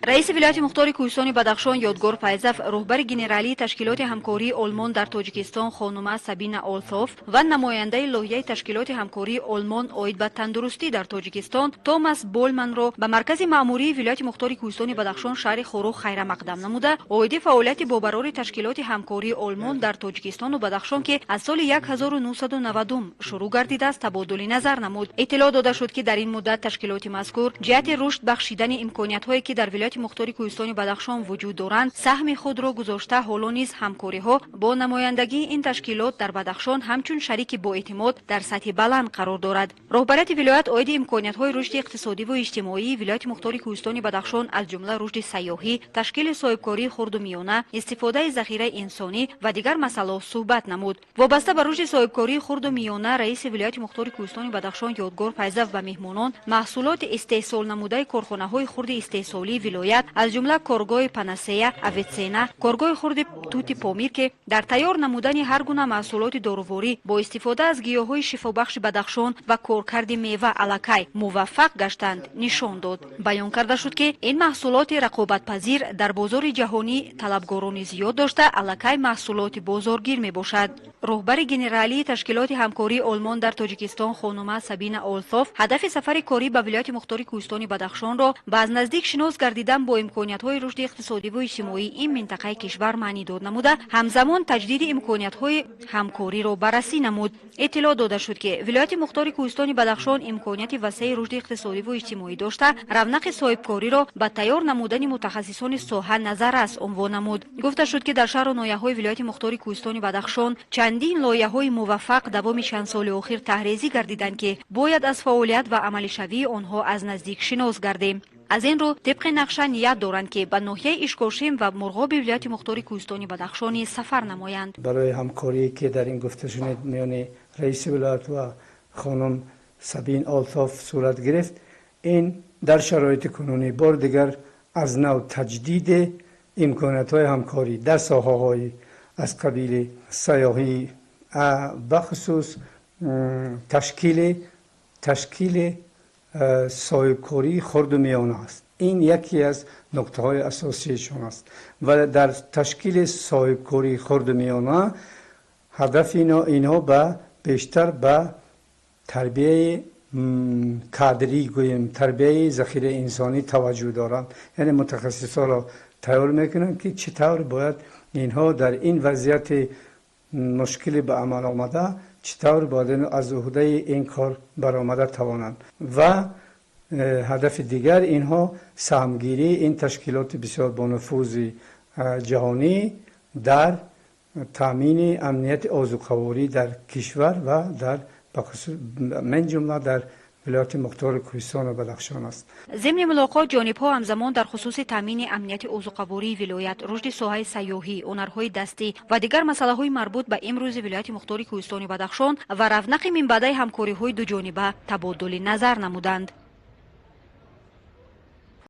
Раиси вилояти мухтори Кӯҳистони Бадахшон Ёдгор Файзов, роҳбари генералии Ташкилоти ҳамкории Олмон дар Тоҷикистон хонума Сабина Олтоф ва намояндаи лоҳияи Ташкилоти ҳамкории Олмон оид ба тандурустӣ дар Тоҷикистон Томас Болманро ба маркази маъмурии вилояти мухтори Кӯҳистони Бадахшон, шаҳри Хоруғ хайрамақдам намуда, оиди фаъолияти бобарори Ташкилоти ҳамкории Олмон дар Тоҷикистону Бадахшон, ки аз соли 1990 шурӯъ гардидааст, табодули назар намуд. Иттилоъ дода шуд, ки дар ин муддат ташкилоти мазкур ҷиҳати рушд бахшидани имкониятҳое, ки дар вилояти мухтори Кӯҳистони Бадахшон вуҷуд доранд, саҳми худро гузошта, ҳоло низ ҳамкориҳо бо намояндагии ин ташкилот дар Бадахшон ҳамчун шарики боэътимод дар сатҳи баланд қарор дорад. Роҳбарияти вилоят оиди имкониятҳои рушди иқтисодиву иҷтимоии вилояти мухтори Кӯҳистони Бадахшон, аз ҷумла рушди сайёҳӣ, ташкили соҳибкории хурду миёна, истифодаи захираи инсонӣ ва дигар масъалаҳо суҳбат намуд. Вобаста ба рушди соҳибкории хурду миёна, раиси вилояти мухтори Кӯҳистони Бадахшон Ёдгор Файзов ба меҳмонон маҳсулоти истеҳсолнамудаи корхонаҳои хурди истеҳсолии вилоят, аз ҷумла коргоҳи Панасея, Авитсена, коргоҳи хурди Тути Помир, ки дар тайёр намудани ҳар гуна маҳсулоти доруворӣ бо истифода аз гиёҳҳои шифобахши Бадахшон ва коркарди мева аллакай муваффақ гаштанд, нишон дод. Баён карда шуд, ки ин маҳсулоти рақобатпазир дар бозори ҷаҳонӣ талабгорони зиёд дошта, аллакай маҳсулоти бозоргир мебошад. Роҳбари генералии Ташкилоти ҳамкории Олмон дар Тоҷикистон хонума Сабина Олтоф ҳадафи сафари корӣ ба вилояти мухтори Кӯҳистони Бадахшонро ба аз наздик шинос гардидан бо имкониятҳои рушди иқтисодиву иҷтимоии ин минтақаи кишвар маънидод намуда, ҳамзамон таҷдиди имкониятҳои ҳамкориро баррасӣ намуд. Иттилоъ дода шуд, ки вилояти мухтори Кӯҳистони Бадахшон имконияти васеи рушди иқтисодиву иҷтимоӣ дошта, равнақи соҳибкориро ба тайёр намудани мутахассисони соҳа назаррас унвон намуд. Гуфта шуд, ки дар шаҳру ноҳияҳои вилояти мухтори Кӯҳистони Бадахшон чандин лоиҳаҳои муваффақ давоми чанд соли охир таҳрезӣ гардиданд, ки бояд аз фаъолият ва амалишавии онҳо аз наздик шинос гардем. Аз ин рӯ, тибқи нақша ният доранд, ки ба ноҳияи Ишкошим ва Мурғоби вилояти мухтори Кӯҳистони Бадахшон низ сафар намоянд. Барои ҳамкорие, ки дар ин гуфташунид миёни раиси вилоят ва хонум Сабин Олтоф сурат гирифт, ин дар шароити кунунӣ бори дигар аз нав таҷдиди имкониятҳои ҳамкорӣ дар соҳаҳои аз қабили сайёҳӣ, бахусус ташкили соҳибкории хурду миёна аст. Ин яке аз нуқтаҳои асосиашон аст ва дар ташкили соҳибкории хурду миёна ҳадафи инҳо ба бештар ба тарбияи кадрӣ, гӯем, тарбияи захираи инсонӣ таваҷҷӯҳ доранд, яъне мутахассисҳоро тайёр мекунанд, ки чӣ тавр бояд инҳо дар ин вазъияти мушкили ба амал омада, чӣ тавр бояд аз уҳдаи ин кор баромада тавонанд. Ва ҳадафи дигар инҳо саҳмгирии ин ташкилоти бисёр бонуфузи ҷаҳонӣ дар таъмини амнияти озуқаворӣ дар кишвар ва дар мин ҷумла дар вилояти мухтори Кӯҳистону Бадахшон аст. Зимни мулоқот ҷонибҳо ҳамзамон дар хусуси таъмини амнияти озуқавории вилоят, рушди соҳаи сайёҳӣ, ҳунарҳои дастӣ ва дигар масъалаҳои марбут ба имрӯзи вилояти мухтори Кӯҳистони Бадахшон ва равнақи минбаъдаи ҳамкориҳои дуҷониба табодули назар намуданд.